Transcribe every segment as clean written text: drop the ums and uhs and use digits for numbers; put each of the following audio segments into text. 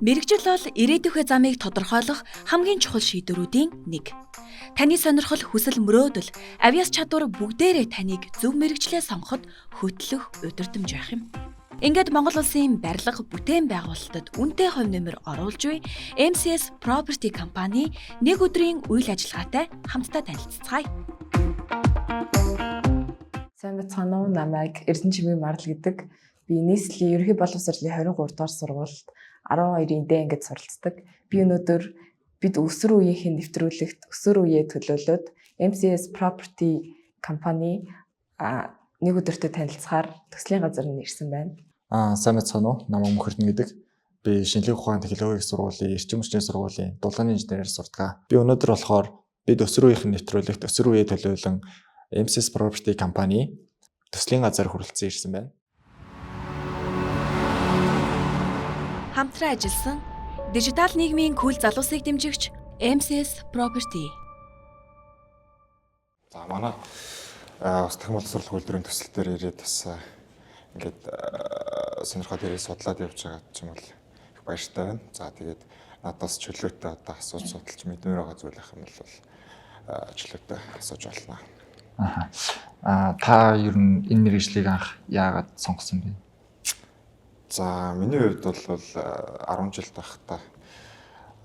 Мэргэжил бол ирээдүйнхээ замыг тодорхойлох хамгийн чухал шийдвэрүүдийн нэг. Таны сонирхол, хүсэл мөрөөдөл, авьяас чадвар бүгдээрээ таныг зөв мэргэжлээ сонгоход хөтлөх удирдамж байх юм. Ингээд Монгол улсын барилга бүтээн байгуулалтад үнэтэй хувь нэмэр оруулж буй MCS Property компани нэг өдрийн үйл ажиллагаатай хамтдаа танилцацгаая. Сайн байцгаана уу? Намайг Эрдэнэ Чимээ Марал гэдэг. Би нийслэлийн ерөнхий боловсролын 23 дугаар сургуульд 12-ын Д ангид суралцдаг. Би өнөөдөр бид өсвөр үеийнхэн нэвтрүүлэгт өсвөр үеэ төлөөлөөд MCS Property компани нэг өдөртөө танилцахаар төслийн газар нь ирсэн байна. Сайн байцгаана уу? Намайг Мөхөрдөн гэдэг. Би шинжлэх ухааны технологийн сургуулийн эрчим хүчний сургуулийн дулааны инженерээр сурдаг. Би өнөөдөр болохоор бид өсвөр үеийнхэн нэвтрүүлэгт өсвөр үеэ төлөөлөн MCS Property компани төслийн газар хүрэлцэн ирсэн байна. Хамтран ажилласан дижитал нийгмийн кул залуусыг дэмжигч MCS Property. За манай бас дахин боловсрол үйлдвэрийн төсөл дээр ирээд бас ингээд сонирхоод ирээд судлаад явж байгаа ч юм бол их баяртай байна. За тэгээд надаас чөлөөтэй одоо асууж судалж мэдмээр байгаа зүйл ах юм бол чөлөөтэй асууж болно. Аха. Та ер нь энэ мэргэжлийг анх яагаад сонгосон бэ? За миний хувьд бол 10 жил байхдаа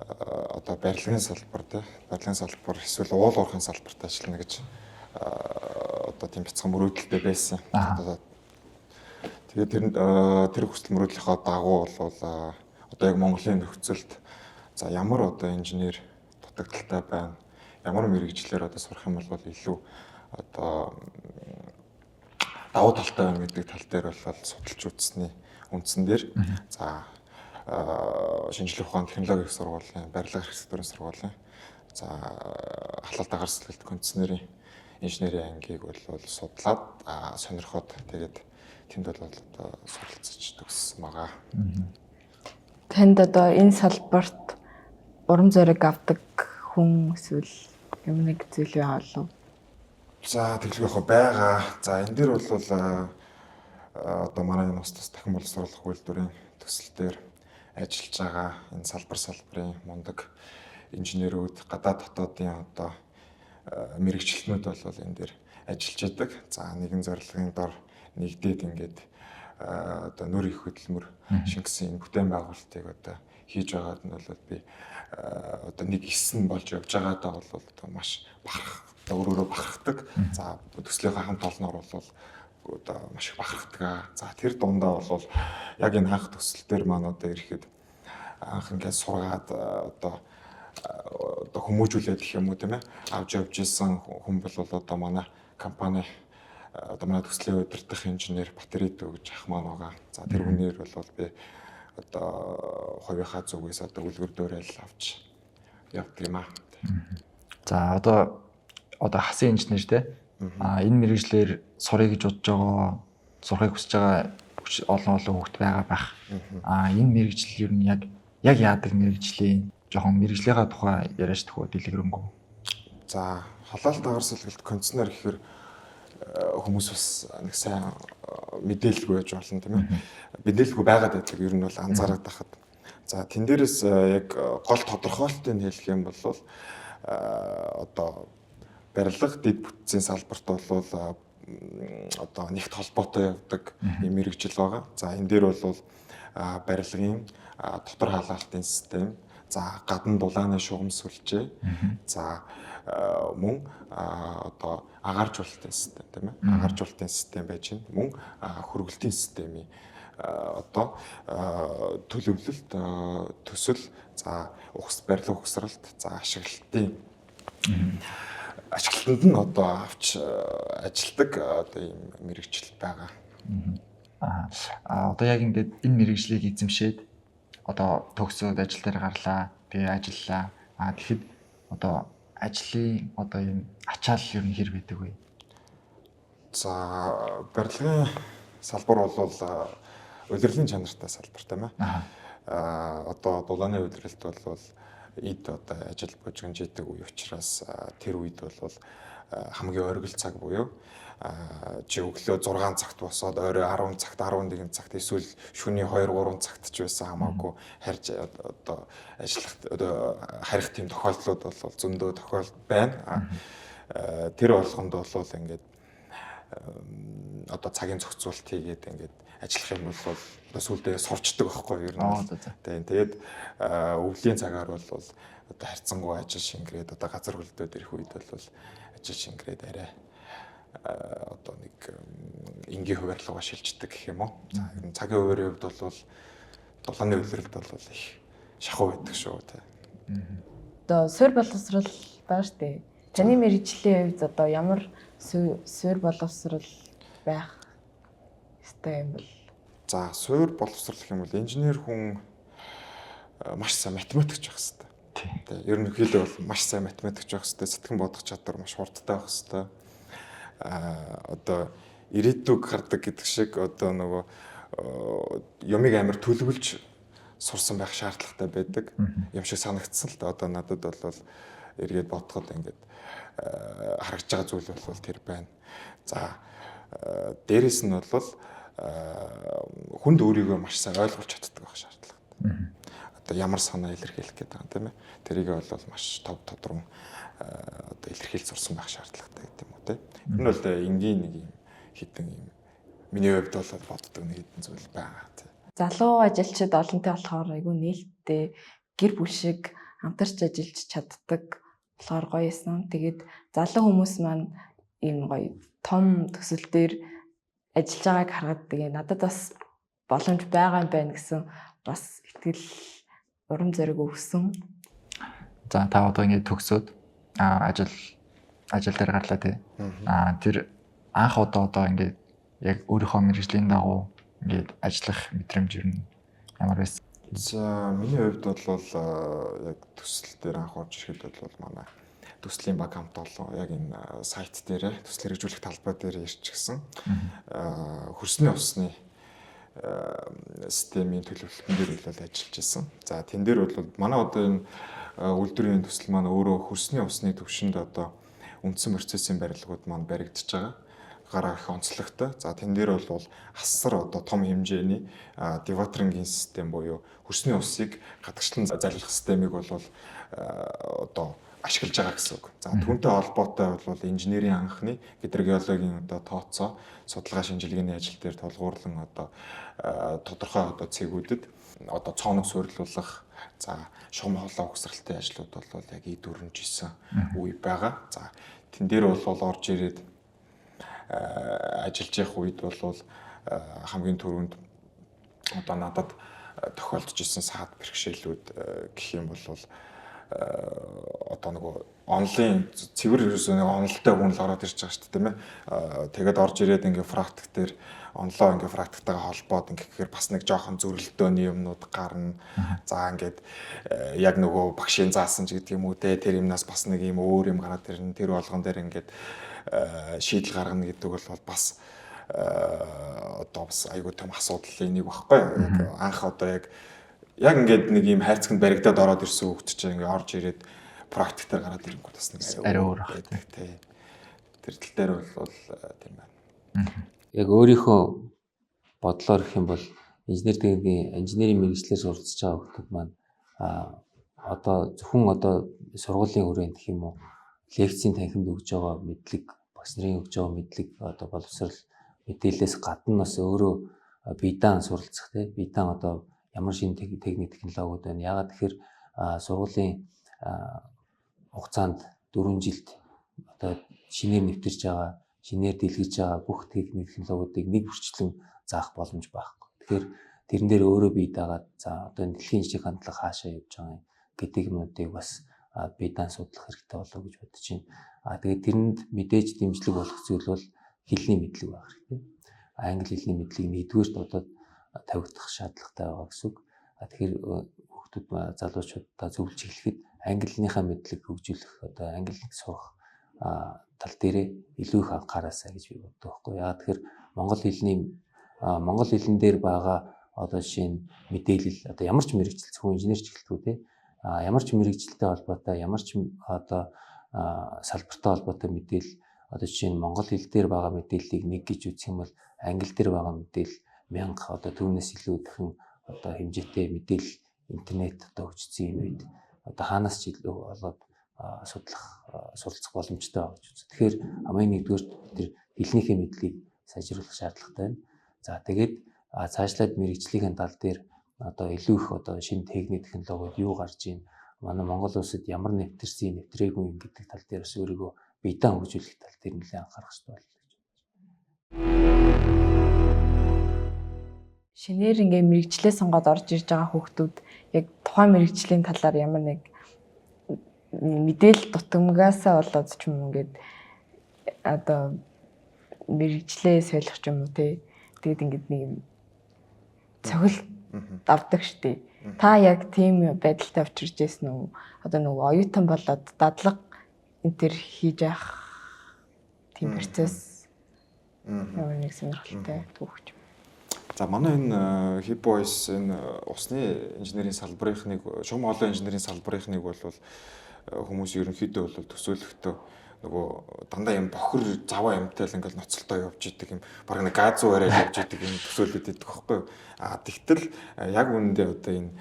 одоо барилгын салбар тий барилгын салбар эсвэл уул уурхайн салбарт ажиллана гэж одоо тийм бяцхан мөрөөдөлтэй байсан. Одоо тэгээд тэр хүсэл мөрөөдлийнхөө дагуу бол одоо яг Монголын нөхцөлд за ямар одоо инженер дутагдалтай байна, ямар мэргэжлээр одоо сурах юм бол илүү одоо давуу талтай байна гэдэг тал дээр бол судалж үзсэний үндсэн дээр за шинжлэх ухааны технологийн сургуулийн барилга архитектурын сургуулийн за халаалт агаар сэлгэлт кондиционерийн инженерийн ангийг бол судлаад сонирхоод тэгээд тэнд бол одоо суралцж төгссөн байгаа. Танд одоо энэ салбарт урам зориг авдаг хүн эсвэл юм нэг зүйл байгаа болов уу? За тэглэх яг байгаа. За энэ дээр бол одоо манай энэ ус тус дахин боловсруулах үйлдвэрийн төсөл дээр ажиллаж байгаа энэ салбарын мундаг инженерүүд, гадаад дотоодын одоо мэргэжилтнүүд бол энэ дээр ажиллаж байдаг. За нэгэн зорилгын дор нэгдээд ингээд одоо нөр их хөдөлмөр шингэсэн энэ бүтээн байгуулалтыг одоо хийж байгаад нь бол би одоо нэг эсэн болж явж байгаадаа бол одоо маш бахарх, одоо өөрөөрөө бахархдаг. За төслийнхээ хамт олноор бол одоо маш их бахархдаг. За тэр дундаа бол яг энэ анх төсөл дээр маань одоо ирэхэд анх ингээд сургаад одоо хүмүүжүүлээд гэх юм уу тийм авч явж исэн хүн бол одоо манай компани одоо манай төслийн удирдах инженер Батэридүү гэж ах маань байгаа. За тэр хүнээр бол би одоо хувийнхаа зүгээс одоо үлгэр дуурайл авч явдаг юм аа. За одоо хасын инженер те. Энэ мэргэжлээр сурах гэж бодож байгаа, сурахыг хүсэж байгаа олон хүүхэд байгаа байх. Энэ мэргэжил ер нь яг яадаг мэргэжлийн жоохон мэргэжлийнхаа тухай яриач төхөө дэлгэрэнгүй. За халаалт агаар сэлгэлт кондиционер гэхээр хүмүүс бас нэг сайн мэдээлэлгүй байж болно тийм ээ. Мэдээлэлгүй байгаад байдаг ер нь бол анзаараад байхад. За тэн дээрээс яг гол тодорхойлтыг хэлэх юм бол одоо барилга дэд бүтцийн салбарт бол одоо нэгт холбоотой явдаг юм мэргэжил байгаа. За энэ дээр бол барилгын дотор халаалтын систем, за гадна дулааны шугам сүлжээ, за мөн одоо агааржуулалтын систем тийм ээ. Агааржуулалтын систем байж байна. Мөн хөргөлтийн системийн одоо төлөвлөлт, төсөл, за барилга угсралт, за ашиглалтын ашиглалтанд нь одоо авч ажилдаг одоо ийм мэргэжил байгаа. Одоо яг ингээд энэ мэргэжлийг эзэмшээд одоо төгсөөд ажил дээр гарлаа, тэгээ ажиллаа. Тэгэхэд одоо ажлын одоо ийм ачаал ер нь хэр байдаг вэ? За барилгын салбар бол улирлын чанартай салбар тийм ээ. Одоо дулааны улиралд бол эд одоо ажил бужигнж идэг үе учраас тэр үед бол хамгийн оргил цаг буюу чи өглөө 6 цагт босоод орой 10 цагт, 11 цагт эсвэл шөнийн 2 3 цагт ч байсан хамаагүй харж одоо ажиллах, одоо харих тийм тохиолдлууд бол зөндөө тохиол байна. Тэр болгонд бол ингээд одоо цагийн зохицуулалт хийгээд ингээд ажиллах юм бол одоо сүүлдээ сурчдаг байхгүй юу, ер нь. Тэгээд өвлийн цагаар бол одоо харьцангуй ажил шингэрээд, одоо газар хөлдөөд ирэх үед бол ажил шингэрээд арай одоо нэг энгийн хуваарь руугаа шилждэг гэх юм уу. За, ер нь цагийн хуваарийн хувьд бол дулааны улиралд бол их шахуу байдаг шүү, тий. Одоо суурь боловсрал байгаа штэ. Таны мэргэжлийн хувьд одоо ямар суурь боловсрал байх ёстой юм бол? За, суурь боловсрал гэх юм бол инженер хүн маш сайн математикч байх ёстой. Тий. Ер нь хэлээ бол маш сайн математикч байх ёстой, сэтгэн бодох чадвар маш хурдтай байх ёстой. Одоо ирээдүг гардаг гэдэг шиг одоо нөгөө юмыг амар төлөвлөж сурсан байх шаардлагатай байдаг юм шиг санагдсан л да. Одоо надад бол эргээд бодоход ингээд харагдж байгаа зүйл бол тэр байна. За, дээрэс нь бол хүнд өөрийгөө маш сайн ойлгуулж чаддаг байх шаардлагатай. Одоо ямар санаа илэрхийлэх гээд байгаа юм, тийм ээ. Тэрийг бол маш тов тодрон одоо илэрхийлж сурсан байх шаардлагатай гэдэг юм уу, тийм. Энэ бол энгийн нэг юм хідэн юм миний хувьд бол боддог нэг хідэн зүйл байгаа, тийм. Залуу ажилчид олонтой болохоор айгүй нээлттэй, гэр бүл шиг хамтарч ажиллаж чаддаг болохоор гоё юмсан. Тэгээд залуу хүмүүс маань ийм гоё том төсөл дээр ажиллаж байгааг харахад тэгээ надад бас боломж байгаа юм байна гэсэн бас итгэл, урам зориг өгсөн. За, та одоо ингээд төгсөөд ажил дээр гарлаа, тий. Тэр анх удаа одоо ингээд яг өөрийнхөө мэргэжлийн дагуу ингээд ажиллах мэдрэмж ер нь ямар байсан? За, миний хувьд бол яг төсөл дээр анх орж ирэхэд бол манай төслийн баг хамт олон яг энэ сайт дээр төсөл хэрэгжүүлэх талбай дээр ирчихсэн. Хөрсний усны системийн төлөвлөлтөн дээр бол ажиллаж исэн. За, тэн дээр бол манай одоо энэ үйлдвэрийн төсөл маань өөрөө хөрсний усны төвшөнд одоо үндсэн процессын барилгууд маань баригдаж байгаа. Гараа их онцлогтой. За, тэн дээр бол асар одоо том хэмжээний деватерингийн систем буюу хөрсний усыг гадагшлан залгах системийг бол одоо ашиглаж байгаа гэсэн үг. За, түүнтэй холбоотой бол инженерийн анхны гидрогеологийн одоо тооцоо, судалгаа шинжилгээний ажил дээр тулгуурлан одоо тодорхой одоо цэгүүдэд одоо цооног суйрлуулах, за, шугам хоолой угсралтын ажлууд бол яг эд өрнөж исэн үе байгаа. За, тэн дээр бол орж ирээд ажиллаж явах үед бол хамгийн түрүүнд одоо надад тохиолдож исэн саад бэрхшээлүүд гэх юм бол одоо нөгөө онлын цэвэр ерөөсөө нэг онолтой хүн л ороод ирж байгаа шүү дээ, тийм ээ. Тэгээд орж ирээд ингээ практик дээр онлоо ингээ практиктайгаа холбоод ингээ гэхээр бас нэг жоохон зөрөлдөөний юмнууд гарна. За, ингээд яг нөгөө багшийн заасан ч гэдэг юм уу те, тэр юмнаас бас нэг юм өөр юм гараад ирнэ. Тэр болгон дээр ингээд шийдэл гаргана гэдэг бол бас одоо бас айгүй том асуудлын нэг багхгүй. Яг анх одоо яг ингээд нэг юм хайрцагт баригдаад ороод ирсэн хүүхд чинь ингээ орж ирээд практик дээр гараад ирэнгүүт бас нэг арай өөр байдаг, тий. Тэр тал дээр бол тийм байна. Яг өөрийнхөө бодлоор гэх юм бол инженер техникийн инженерийн мэргэжлээр суралцж байгаа хүмүүс маань одоо зөвхөн одоо сургуулийн хүрээнд гэх юм уу, лекцийн танхимд өгж байгаа мэдлэг, багш нарын өгж байгаа мэдлэг, одоо боловсрал мэдээллээс гадна бас өөрөө биедан суралцах, тий, биедан одоо ямар шинэ техник технологиуд байна. Яагаад тэгэхээр сургуулийн хугацаанд 4 жилд одоо шинээр нэвтэрч байгаа, шинээр дэлгэж байгаа бүх техник технологиудыг нэг бүрчлэн заах боломж байхгүй. Тэгэхээр тэрэн дээр өөрөө бие даагаад, за, одоо энэ дэлхийн жижиг хандлага хаашаа явж байгаа юм гэдэг юмнуудыг бас бие даан судлах хэрэгтэй болоо гэж бодож байна. Тэгээд тэрэнд мэдээж дэмжлэг болох зүйл бол хэлний мэдлэг байх хэрэгтэй. Англи хэлний мэдлэг нэгдүгээрт одоо тавигдах шаардлагатай байгаа гэсэн үг. Тэгэхээр хүүхдүүд, залуучуудаа зөвлөж эхлэхэд англиныхаа мэдлэг хөгжүүлэх, одоо англи сурах тал дээрээ илүү их анхаараасай гэж би боддог байхгүй. Яагаад тэгэхээр монгол хэлэн дээр байгаа одоо жишээ нь мэдээлэл, одоо ямар ч мэргэжил, зөвхөн инженер ч гэлтгүй, те, ямар ч мэргэжилтэй холбоотой ямар ч одоо салбартай холбоотой мэдээлэл, одоо жишээ нь монгол хэл дээр байгаа мэдээллийг нэг гэж үзэх юм бол англи дээр байгаа мэдээлэл 1000 одоо түүнээс илүү дахин одоо хэмжээтэй мэдээлэл интернет одоо хөгжсөн юм үед одоо хаанаас ч илүү болоод судлах, суралцах боломжтой байгаа гэж үздэг. Тэгэхээр хамгийн нэгдүгээр тэр хэлнийхээ мэдлэгийг сайжруулах шаардлагатай байна. За тэгээд цаашлаад мэргэжлийн тал дээр одоо илүү их одоо шинэ техник технологиуд юу гарч ийн, манай Монгол улсад ямар нэвтэрсэн, нэвтрээгүй юм гэдэг тал дээр бас өөрийгөө биедан хөгжүүлэх тал дээр нэлээд анхаарах хэрэгтэй болно гэж бодож байна. Шинээр ингээ мэргэжлээ сонгоод орж ирж байгаа хүүхдүүд яг тухайн мэргэжлийн талаар ямар нэг мэдээлэл дутамгаасаа болоод ч юм ингээд одоо мэргэжлээ солих ч юм уу те. Тэгээд ингээд нэг юм цохил давдаг штеп. Та яг тийм байдалтай учирч байсан үү? Одоо нөгөө оюутан болоод дадлага энэ төр хийж явах тийм процесс ямар нэг сонирхолтой түүх юм. За манай энэ Hip Boys энэ усны инженерийн салбарынхныг, шугам хоолой инженерийн салбарынхныг бол хүмүүс ерөнхийдөө бол төсөөлөхдөө нөгөө дандаа юм бохир заваа юмтай л ингээл ноцолтой явж идэг юм, баг нэг газуу бариад явж идэг юм төсөөлөд идэх байхгүй юу. А тэгтэл яг үүндээ одоо энэ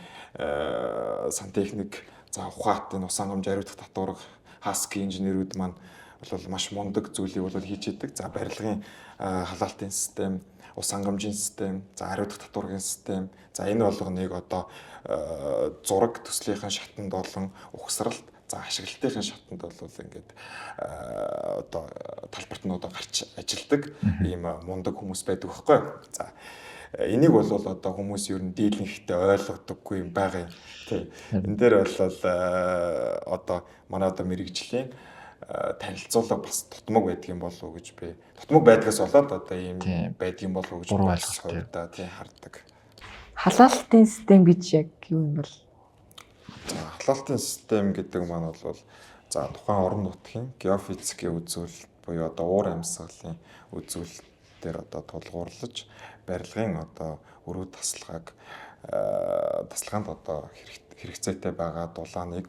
сантехник, за ухаат, энэ ус хангамж, ариутгах татварга, хаски инженерүүд маань бол маш мундаг зүйлийг бол хийж идэг. За барилгын халаалтын систем, ус хангамжийн систем, за ариутгах татваргын систем, за энэ болгоныг одоо зураг төслийнхэн шатанд болон угсралт, за ашиглалтын шатанд бол ингээд одоо талбарт нь одоо гарч ажилдаг ийм мундаг хүмүүс байдаг байхгүй. За энийг бол одоо хүмүүс ер нь дийлэнхтэй ойлгодоггүй юм байгаа юм. Тий. Энэ дээр бол одоо манай одоо мэрэгжлийн танилцуулга бас тутмаг байдаг юм болов уу гэж би тутмаг байдгаас болоод одоо ийм байдаг юм болов уу гэж хувьдаа тий хардаг. Халаалтын систем гэж яг юу юм бол? За халаалтын систем гэдэг маань бол за тухайн орон нутгийн геофизикийн үзүүлэлт буюу одоо уур амьсгалын үзүүлэлт дээр одоо тулгуурлаж барилгын одоо өрөө тасалгааг тасалгаанд одоо хэрэгцээтэй байгаа дулааныг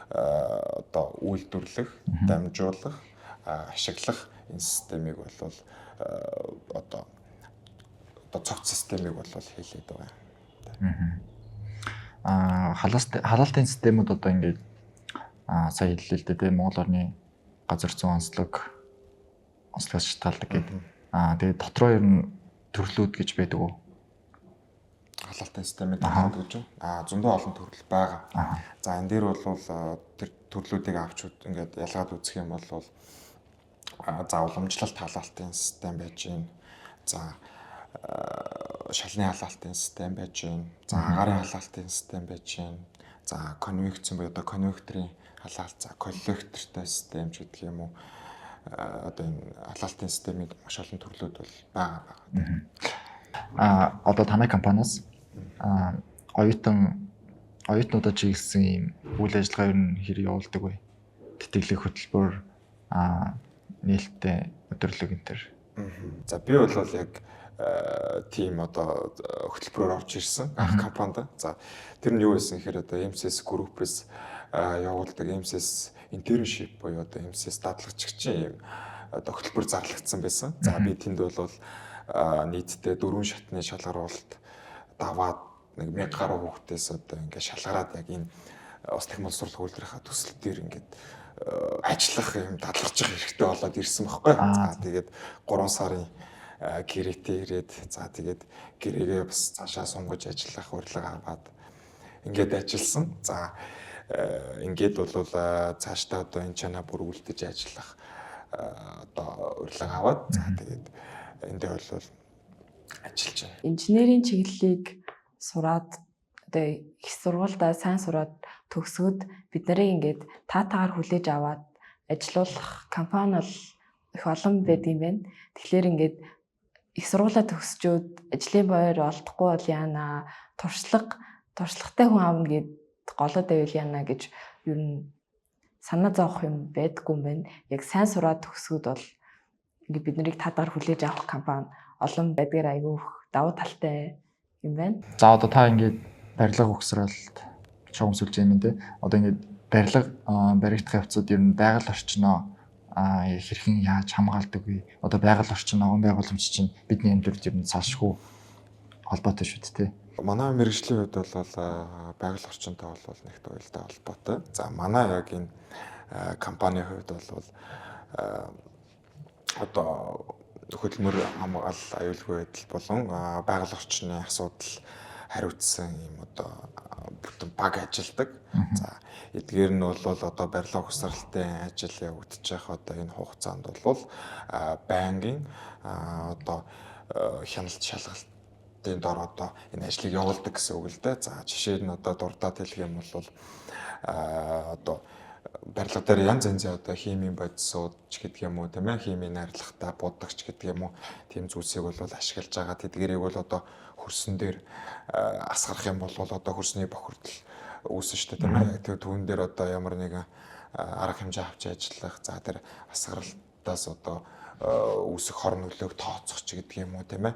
одоо үйлдвэрлэх, дамжуулах, ашиглах энэ системийг бол одоо цогц системийг бол хийлээд байгаа юм. Халаалтын системүүд одоо ингээд сая хэллээ л дээ тийм Монгол орны газар зүйн онцлог онцлогоос шалтгаалдаг гэдэг. Тэгээд дотроо ер нь төрлүүд гэж байдаг уу? Халаалтын системийг тавьдаг гэж байна. Зөндөө олон төрөл байгаа. За энэ дээр бол тэр төрлүүдийг авч ингээд ялгаад үзэх юм бол за уламжлалт халаалтын систем байж байна. За шалны халаалтын систем байж байна. За агаарын халаалтын систем байж байна. За конвекцийн буюу одоо конвекторын халаалт, за коллектортой систем ч гэдэг юм уу. Одоо энэ халаалтын системийн маш олон төрлүүд бол байгаа. Одоо танай компаниас оюутнуудад чиглэсэн ийм үйл ажиллагаа ер нь хэр явуулдаг вэ? Тэтгэлэг хөтөлбөр, нээлттэй өдөрлөг энэ төр. За би бол яг тийм одоо хөтөлбөрөөр орж ирсэн анх компанид. За тэр нь юу байсан гэхээр одоо MCS Group-с явуулдаг MCS internship буюу одоо MCS дадлагчгийн ийм одоо хөтөлбөр зарлагдсан байсан. За би тэнд бол нийтдээ 4 шатны шалгаруулалт даваад нэг 1000 гаруй хүүхдээс одоо ингээд шалгараад яг энэ ус технологи боловсруулах үйлдвэрийнхаа төсөл дээр ингээд ажиллах юм дадлагчих хэрэгтэй болоод ирсэн байхгүй. За тэгээд 3 сарын гэрээтэй ирээд за тэгээд гэрээгээ бас цаашаа сунгаж ажиллах урилга аваад ингээд ажилласан. За ингээд бол цаашдаа одоо энэ чанаа бүр үлдэж ажиллах одоо урилга аваад за тэгээд эндээ бол ажиллаж байна. Инженерийн чиглэлийг сураад одоо их сургуульдаа сайн сураад төгсөөд бид нарыг ингээд таатаагаар хүлээж аваад ажилуулах компани бол их олон байдаг юм байна. Тэгэхээр ингээд их сургуулаа төгсчөөд ажлын байр олдохгүй бол яана, туршлагатай хүн аавна гэд голоод байвал яана гэж ер нь санаа зовох юм байдаггүй юм байна. Яг сайн сураад төгсгöd бол ингээд бид нарыг таатаагаар хүлээж авах компани олон байдгаар айгүй их давуу талтай юм байна. За одоо та ингээд барилга угсралт шугам сүлжээ юм те. Одоо ингээд Барилга баригдах явцад ер нь байгаль орчноо хэрхэн яаж хамгаалдаг вэ? Одоо байгаль орчин, ногоон байгууламж чинь бидний амьдралд ер нь салшгүй холбоотой шүү дээ. Манай мэргэжлийн хувьд бол байгаль орчинтой бол нэгт уялдаа холбоотой. За манай яг энэ компанийн хувьд бол одоо хөдөлмөр хамгаал, аюулгүй байдал болон байгаль орчны асуудал хариуцсан юм одоо бүтэн баг ажилладаг. За эдгээр нь бол одоо барилга угсралтын ажил явагдчих одоо энэ хугацаанд бол байнгын одоо хяналт шалгалтын дор одоо энэ ажлыг явуулдаг гэсэн үг л дээ. За жишээ нь одоо дурдаад хэлэх юм бол одоо барилга дээр янз янзын одоо химийн бодисууд ч гэдэг юм уу тийм химийн найрлагатай будагч гэдэг юм уу тийм зүйлсийг бол ашиглаж байгаа. Тэдгэрийг бол одоо хөрсөн дээр асгарах юм бол одоо хөрсний бохирдол үүснэ шүү дээ тийм ээ. Тэр түүн дээр одоо ямар нэгэн арга хэмжээ авч ажиллах, за тэр асгаралтаас одоо үүсэх хор нөлөөг тооцох ч гэдэг юм уу тийм ээ.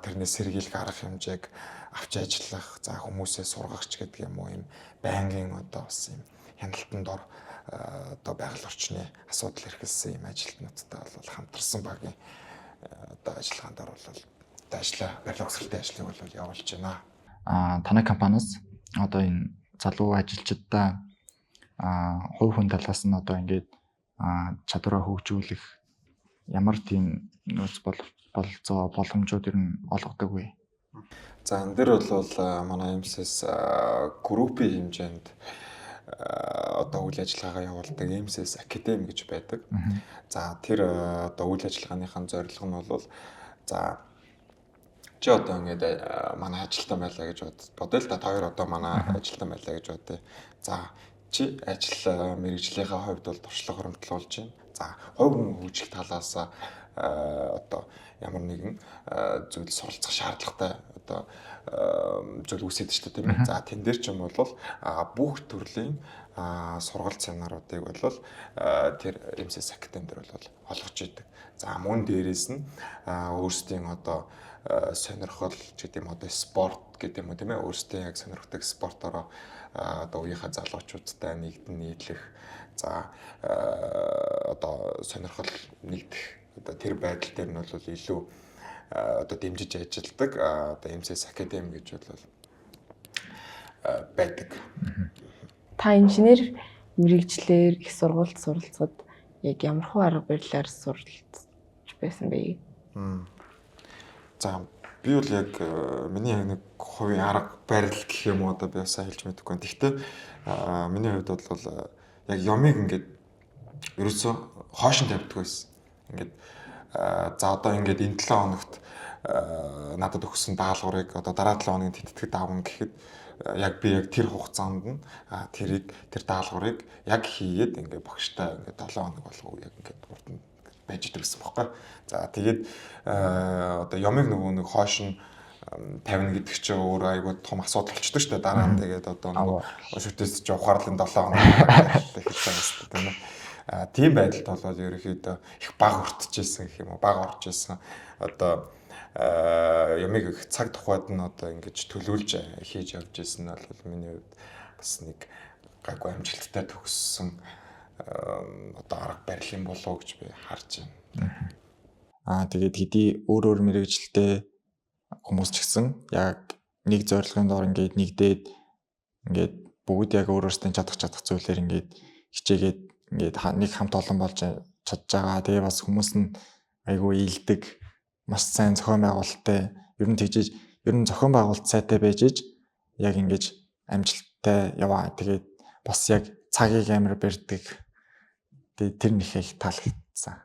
Тэрнээс сэргийлэх арга хэмжээг авч ажиллах, за хүмүүсээ сургах ч гэдэг юм уу юм байнгын одоо бас юм хяналтан дор одоо байгаль орчны асуудал эрхэлсэн юм ажилтнуудтай бол хамтарсан багийн одоо ажиллагаанд дор бол одоо ажлаа барилга угсралтын ажлыг бол явуулж байна. Танай компаниас одоо энэ залуу ажилчдаа хувь хүн талаас нь одоо ингээд чадвараа хөгжүүлэх ямар тийм нөөц бололцоо боломжууд ер нь олгодог вэ? За энэ дээр бол манай MCS группийн хэмжээнд одоо үйл ажиллагаагаа явуулдаг MCS Academy гэж байдаг. За тэр одоо үйл ажиллагааныхаа зорилго нь бол за чи одоо ингээд манай ажилтан байлаа гэж бодъё л да. Та хоёр одоо манай ажилтан байлаа гэж бодъё. За чи ажил мэргэжлийнхаа хувьд бол туршлага хуримтлуулж байна. За хувь хүн хөгжих талаас одоо ямар нэгэн зүйл суралцах шаардлагатай одоо зүйл үүсээд шүү дээ тийм ээ. За тэн дээр ч юм бол бүх төрлийн сургалт семинаруудыг бол тэр MCS Academy дээр бол олгож идэг. За мөн дээрээс нь өөрсдийн одоо сонирхол ч гэдэг юм одоо спорт гэдэг юм уу тийм ээ. Өөрсдийн яг сонирхдаг спортоороо одоо үеийнхээ залуучуудтай нэгдэн нийлэх, за одоо сонирхол нэгдэх одоо тэр байдал дээр нь бол илүү одоо дэмжиж ажилладаг одоо MCS Academy гэж бол байдаг. Та инженер мэргэжлээр их сургуульд суралцахад яг ямархуу арга барилаар суралцж байсан бэ? За би бол яг миний яг нэг хувийн арга барил гэх юм уу одоо би бас хэлж мэдэхгүй. Гэхдээ миний хувьд бол яг ямыг ингээд ерөөсөө хойшин тавьдаг байсан. Ингээд за одоо ингээд энэ 7 хоногт надад өгсөн даалгаврыг одоо дараа 7 хоногийн тэтгэхэд авна гэхэд яг би яг тэр хугацаанд нь тэрийг тэр даалгаврыг яг хийгээд ингээд багштай ингээд 7 хоног болгоо яг ингээд урд нь байж идэг гэсэн бохоггүй. За тэгээд одоо ямыг нөгөө нэг хойш нь тавина гэдэг чинь өөрөө айгүй том асуудал болчдөг шүү дээ. Дараа нь тэгээд одоо нөгөө шүтээс чи ухаарлын 7 хоног эхэлж байгаа юм тийм ээ. Тийм байдалд болоод ерөнхийдөө их баг өртөжсэн гэх юм уу, баг орж исэн. Одоо ямыг их цаг тухайд нь одоо ингэж төлөвлөж хийж явж исэн нь бол миний хувьд бас нэг гайгүй амжилттай төгссөн одоо арга барил юм болов уу гэж би харж байна. Тэгээд хэдий өөр өөр мэргэжилтэй хүмүүс ч гэсэн яг нэг зорилгын дор ингээд нэгдээд ингээд бүгд яг өөр өөрсдийн чадах зүйлээр ингээд хичээгээд ингээд нэг хамт олон болж чадж байгаа. Тэгээ бас хүмүүс нь айгүй ийдэг, маш сайн зохион байгуулалттай, ер нь тэгжиж ер нь зохион байгуулалт сайтай байж иж яг ингэж амжилттай яваа. Тэгээд бас яг цагийг амар барьдаг. Тэгээд тэр нэг их таалагдсан.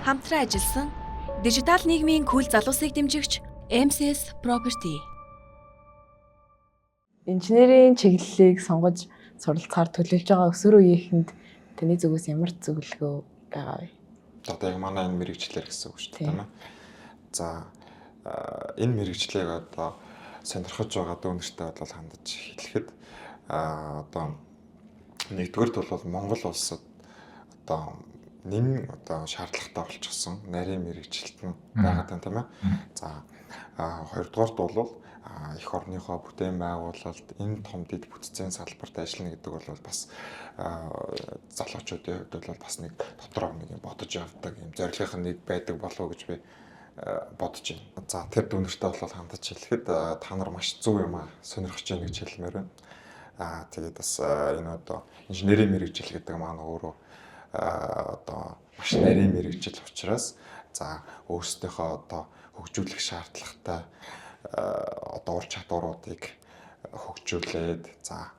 Хамтран ажилласан дижитал нийгмийн кул залуусыг дэмжигч MCS Property. Инженерийн чиглэлийг сонгож суралцахаар төлөвлөж байгаа өсвөр үеийнхэнд таны зүгээс ямар зөвлөгөө байгаа вэ? Одоо яг манай энэ мэргэжлэр гэсэн үг шүү дээ, тийм ээ. За энэ мэргэжлийг одоо сонирхож байгаа дүүнертэй бол хандаж хэлэхэд одоо нэгдүгээрт бол Монгол улсад одоо нэн одоо шаардлагатай болчихсон нарийн мэргэжилт нь байгаа юм, тийм ээ. За Хоёрдугаарт бол эх орныхоо бүтээн байгуулалт энэ том дэд бүтцийн салбарт ажиллана гэдэг бол бас залуучуудын хувьд бол бас нэг дотроо нэг юм бодож явдаг юм зорилгын нэг байдаг болов уу гэж би бодож байна. За, тэр дүнэртээ бол хандаж хэлэхэд та нар маш зөв юм а сонирхож байна гэж хэлмээр байна. Тэгээд бас энэ одоо инженерийн мэргэжил гэдэг маань өөрөө одоо маш нарийн мэргэжил учраас, за, өөрсдийнхөө одоо хөгжүүлэх шаардлагатай одоо ур чадваруудыг хөгжүүлээд, за,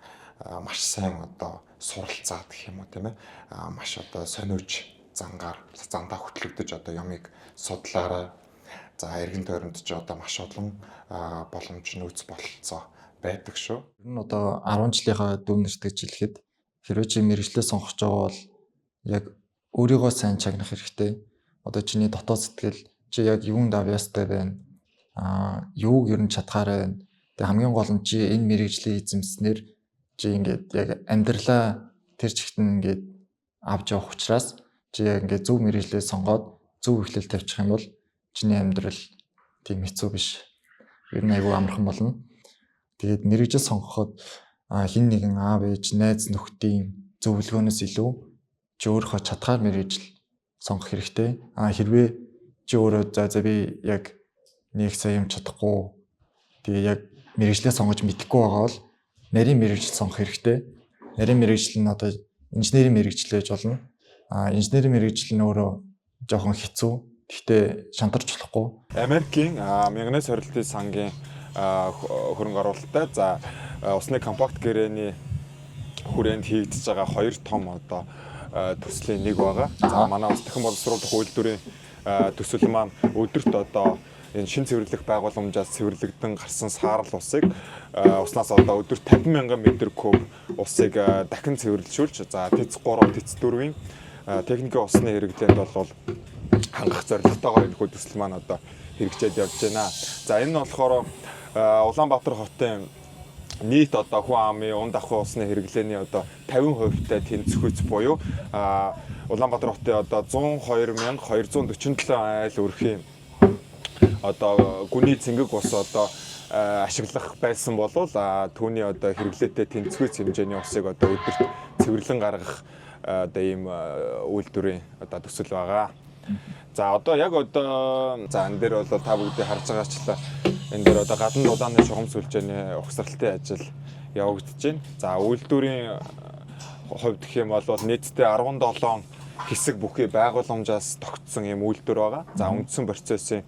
маш сайн одоо суралцаад гэх юм уу, тийм ээ, маш одоо сониуч зангаар зандаа хөтлөгдөж одоо юмыг судлаарай. За, эргэн тойронд ч одоо маш олон боломж, нөөц бололцоо байдаг шүү. Ер нь одоо 10 жилийнхаа дүү нарт гэж хэлэхэд, хэрвээ чи мэргэжлээ сонгож байгаа бол яг өөрийгөө сайн чагнах хэрэгтэй. Одоо чиний дотоод сэтгэл, чи яг юунд авьяастай байна? Юуг ер нь чадхаар байна? Тэгээ хамгийн гол нь чи энэ мэргэжлийг эзэмснээр чи ингээд яг амьдралаа тэр чигт нь ингээд авч явах учраас чи яг ингээд зөв мэргэжлээ сонгоод зөв эхлэл тавьчих юм бол чиний амьдрал тийм хэцүү биш. Ер нь айгүй амархан болно. Тэгээд мэргэжил сонгоход хэн нэгэн аав ээж, найз нөхдийн зөвлөгөөнөөс илүү чи өөрийнхөө чадхаар мэргэжил сонгох хэрэгтэй. Хэрвээ чи өөрөө за би яг нэг сайн юм чадахгүй, тэгээ яг мэргэжлээ сонгож мэдэхгүй байгаа бол нарийн мэргэжил сонгох хэрэгтэй. Нарийн мэргэжил нь одоо инженерийн мэргэжил байж болно. Инженерийн мэргэжил нь өөрөө жоохон хэцүү. Гэхдээ шантарч болохгүй. Америкийн мянганы сорилтын сангийн хөрөнгө оруулалттай, за, усны компакт гэрээний хүрээнд хийгдэж байгаа хоёр том одоо төслийн нэг байгаа. За, манай ус дахин боловсруулах үйлдвэрийн төсөл маань өдөрт одоо энэ шин цэвэрлэх байгууламжаас цэвэрлэгдэн гарсан саарал усыг, уснаас одоо өдөрт 50 мянган метр куб усыг дахин цэвэрлжүүлж, за, ТЭЦ 3, ТЭЦ 4-ийн техникийн усны хэрэглээнд бол хангах зорилготойгоор энэ хүү төсөл маань одоо хэрэгжээд явж байна. За, энэ нь болохоор Улаанбаатар хотын нийт одоо хүн амын унд авах усны хэрэглээний одоо 50%-тай тэнцвэц буюу Улаанбаатар хотын одоо 102,247 айл өрхийн одоо гүний цэнгэг ус одоо ашиглах байсан болвол түүний одоо хэрэглээтэй тэнцвэц хэмжээний усыг одоо өдөрт цэвэрлэн гаргах одоо ийм үйлдвэрийн одоо төсөл байгаа. За, одоо яг одоо, за, энэ дээр бол та бүгдийг харж байгаачлаа энэ дээр одоо гадна дулааны шугам сүлжээний угсралтын ажил явагдаж байна. За, үйлдвэрийн хувьд гэх юм бол нийтдээ 17 хэсэг бүхий байгууламжаас тогтсон юм үйлдвэр байгаа. За, үндсэн процессын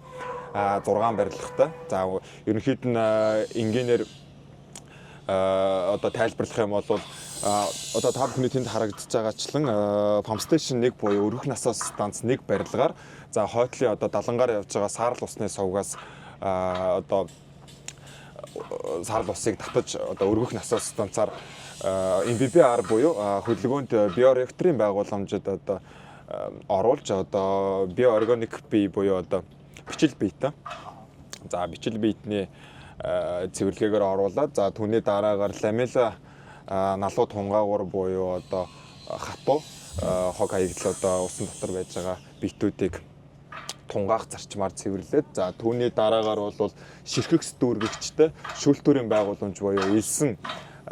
6 барилгатай. За, ерөнхийд нь энгийнээр одоо тайлбарлах юм бол одоо та бүхний тэнд харагдаж байгаачлан pump station 1 буюу өргөх насос станц 1 барилгаар, за, хойтлын одоо далангаар явж байгаа саарал усны сувгаас одоо саарал усыг татаж одоо өргөх насос станцаар MBBR буюу хөдөлгөөнт биореакторын байгууламжид одоо оруулж одоо биоорганик бие буюу одоо бичил биетэй. За, бичил биетний цэвэрлэгээгээр оруулаад, за, түүний дараагаар ламела налуу тунгаагуур буюу одоо хатуу хог хаягдал одоо усан дотор байж байгаа биетүүдийг тунгаах зарчмаар цэвэрлээд, за, түүний дараагаар бол ширхэгс дүүргэгчтэй шүүлтүүрийн байгууламж буюу элсэн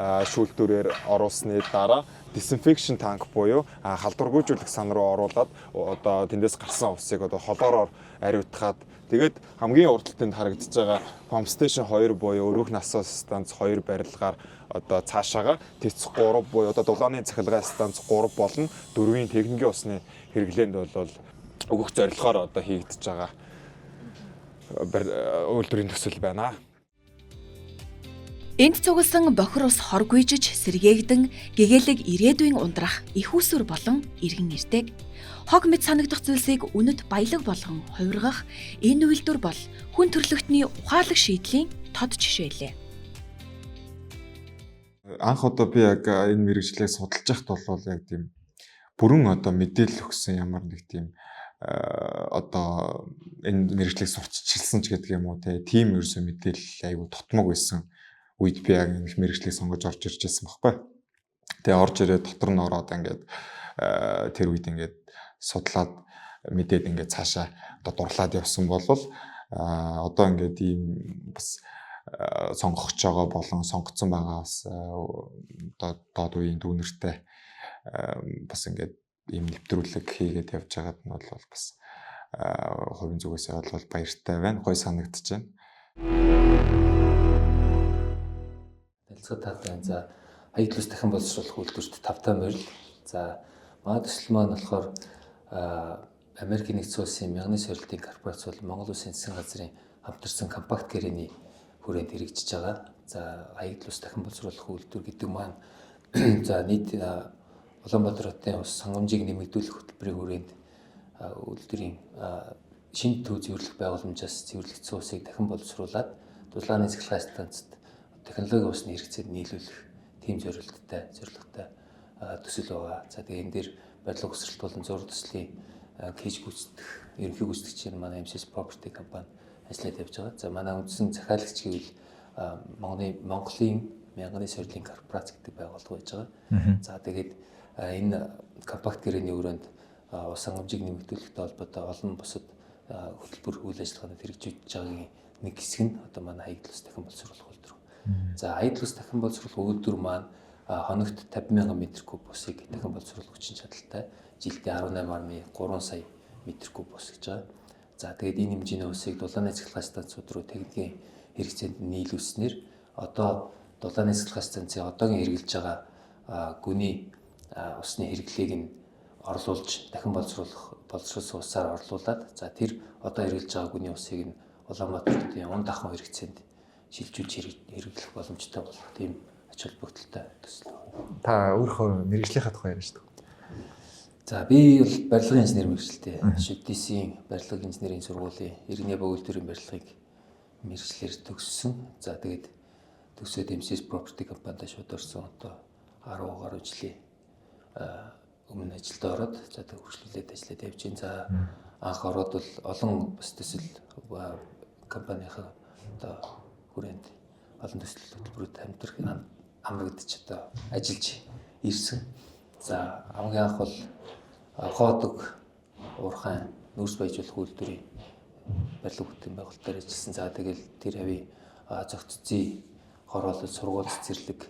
шүүлтүүрээр оруулсны дараа disinfection tank буюу халдваргүйжүүлэх сан руу оруулаад одоо тэндээс гарсан усыг одоо хлороор ариутгаад, тэгээд хамгийн урд талд харагдаж байгаа pump station 2 буюу өргөх насос станц 2 барилгаар одоо цаашаага ТЭЦ 3 буюу одоо дулааны цахилгаан станц 3 болон 4-ийн техникийн усны хэрэглээнд бол өгөх зорилгоор одоо хийгдэж байгаа үйлдвэрийн төсөл байна. Энд цугласан бохир ус хоргүйжиж сэргээгдэн гэгээлэг ирээдүйн ундрах эх үүсвэр болон иргэн ирдэг. Хог мэт санагдах зүйлсийг үнэт баялаг болгон хувиргах энэ үйлдвэр бол хүн төрөлхтний ухаалаг шийдлийн тод жишээ лээ. Анх одоо би яг энэ мэргэжлийг судалж байхад бол яг тийм бүрэн одоо мэдээлэл өгсөн ямар нэг тийм одоо энэ мэргэжлийг сурчилсан ч гэдэг юм уу, те, тийм ерөөсөө мэдээлэл айгу тотмог байсан үед би яг энэ мэргэжлийг сонгож орж ирж байсан байхгүй. Тэгээ орж ирээд дотор нь ороод ингээд тэр үед ингээд судлаад мэдээд ингээд цаашаа одоо дурлаад явсан бол Одоо ингээд ийм бас сонгогч байгаа болон сонгоцсон байгаа бас одоо доод үеийн дүүнертэй бас ингээд ийм нэвтрүүлэг хийгээд явж байгаад нь бол бас хувийн зүгээсээ бол баяртай байна. Гой санагдаж байна. Танилцах таатай. За Хаяг төлс дахин боловсруулах үйлдвэрт тавтай морил. За манай төсөл маань болохоор Америк нэгдсэн улсын мянганы сорилтын корпорац бол Монгол Улсын засгийн газрын хамтарсан компакт гэрээний хүрээнд хэрэгжиж байгаа. За Хаяг төлс дахин боловсруулах үйлдвэр гэдэг маань за нийт Улаанбаатар хотын ус сангамжийг нэмэгдүүлэх хөтөлбөрийн хүрээнд үйлдвэрийн шинэ төв цэвэрлэх байгууламжаас цэвэрлэгдсэн усыг дахин боловсруулад дулааны цахилгаан станцад технологи усны хэрэгцээд нийлүүлэх тийм зорилттой зорилготой төсөл байгаа. За тэгээ энэ дээр барилга өсрэлт болон зур төслийн хийж гүйцэтгэх ерөнхий гүйцэтгэгч нь манай MCS Property компани ажиллаад явж байгаа. За манай үндсэн захиалагч гэвэл Монголын мянганы сорилын корпорац гэдэг байгууллага байж байгаа. За тэгээд энэ компакт гэрээний өрөөнд ус хангамжийг нэмэгдүүлэхтэй холбоотой олон бусад хөтөлбөр үйл ажиллагаанууд хэрэгжиж байгаагийн нэг хэсэг нь одоо манай Хаяг төлс дахин боловсруулах үйлдвэр. За Хаяг төлс дахин боловсруулах үйлдвэр маань хоногт 50,000 метр куб усыг дахин боловсруулах хүчин чадалтай, жилдээ 18.3 сая метр куб ус гэж байгаа. За тэгээд энэ хэмжээний усыг дулааны цахилгаан станцууд руу техникийн хэрэгцээнд нийлүүлснээр одоо дулааны цахилгаан станцын одоогийн хэрэглэж байгаа гүний усны хэрэглээг нь орлуулж дахин боловсруулсан усаар орлуулад за тэр одоо хэрэглэж байгаа гүний усыг нь Улаанбаатар хотын унд ахуйн хэрэгцээнд шилжүүлж хэрэглэх боломжтой болох тийм ач холбогдолтой төсөл. Та өөрийнхөө мэргэжлийнхаа тухай яриач та. За би бол барилгын инженер мэргэжилтэй. ШДС-ийн барилга инженерийн сургуулийн иргэний богино барилгыг мэргэжлээр төгссөн. За тэгээд төгсөөд MCS Property компанид шууд орсон. Одоо 10 гаруй жилийн өмнө ажилд ороод за тэг хөршлүүлээд ажиллаад явж байна. За анх ороод бол олон бас төсөл компанийнхаа одоо хүрээнд олон төсөл хөтөлбөрүүд хамтрах амрагдчих одоо ажиллаж ирсэн. За хамгийн анх бол Хоодог Уурхайн нүүрс баяжуулах үйлдвэрийн барилга бүтээн байгуулалтаар ажилласан. За тэгэл тэр хавийн зохиццын хороолол сургууль цэцэрлэг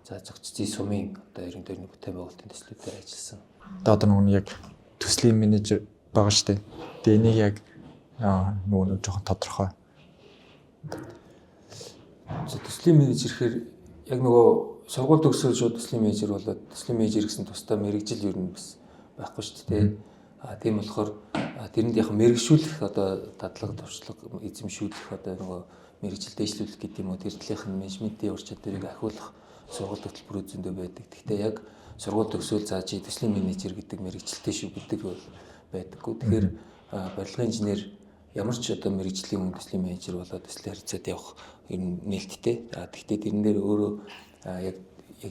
за зохиццын сумын одоо эргэн тойрны бүтээн байгуулалтын төслүүдээр ажилласан. Одоо нөгөө яг төслийн менежер байгаа шүү дээ. Тэгээ энийг яг нөгөө нэг жоохон тодорхой. За төслийн менежер гэхээр яг нөгөө сургууль төгсөөл шууд төслийн менежер болоод төслийн менежер гэсэн тусдаа мэргэжил ер нь бас байхгүй шүү дээ. А тийм болохоор тэрэнд яг мэрэгшүүлэх одоо дадлага туршлага эзэмшүүлэх одоо нөгөө мэргэжил дэвшлүүлэх гэдэг юм уу тэр талынх нь менежментийн ур чадварыг ахиулах сургууль хөтөлбөрүүд зөндөө байдаг. Гэхдээ яг сургууль төгсөөл за чи төслийн менежер гэдэг мэргэжилтэй шүү гэдэг бол байдаггүй. Тэгэхээр барилгын инженер ямар ч одоо мэргэжлийн хүн төслийн менежер болоод төслийн харилцаад явах ер нь нээлттэй. Гэхдээ тэрэн дээр өөрөө яг